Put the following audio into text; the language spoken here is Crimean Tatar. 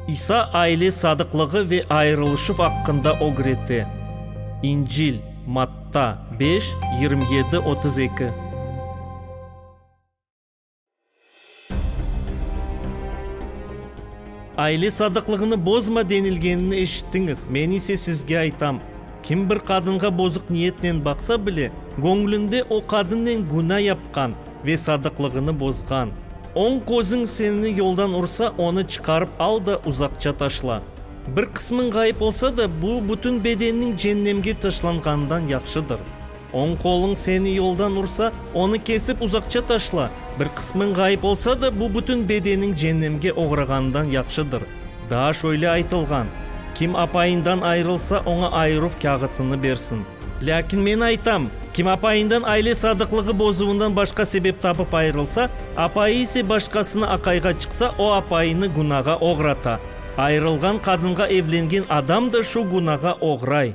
İsa aile sadıqlığı ve ayırılışuv aqqında ögrete. İncil, Matta, beş, 27, 32. Aile sadıqlığını bozma denilgenini eşittiñiz, men ise sizge aytam, kim bir qadınğa bozuq niyetnen baqsa bile, göñlünde o qadınnen güna yapqan ve sadıqlığını bozğan. Oñ közüñ seni yoldan ursa, onı çıqarıp al da uzaqça taşla. Bir qısmıñ ğayıp olsa da, bu, bütün bedenniñ cennemge taşlanğanından yahşıdır. Oñ qoluñ seni yoldan ursa, onı kesip uzaqça taşla, bir qısmıñ ğayıp olsa da, bu bütün bedeniñ cennemge oğrağanından yahşıdır. Daa şöyle aytılğan, Kim apayından ayırılsa, oña ayıruv kâğıtını bersin. Lâkin men aytam, kim apayından aile sadıqlığı bozuvından başqa sebep tapıp ayırılsa, apayı ise başqasına aqayğa çıqsa, o apayını günağa oğrata. Ayırılğan qadınğa evlengen adam da şu günağa oğray.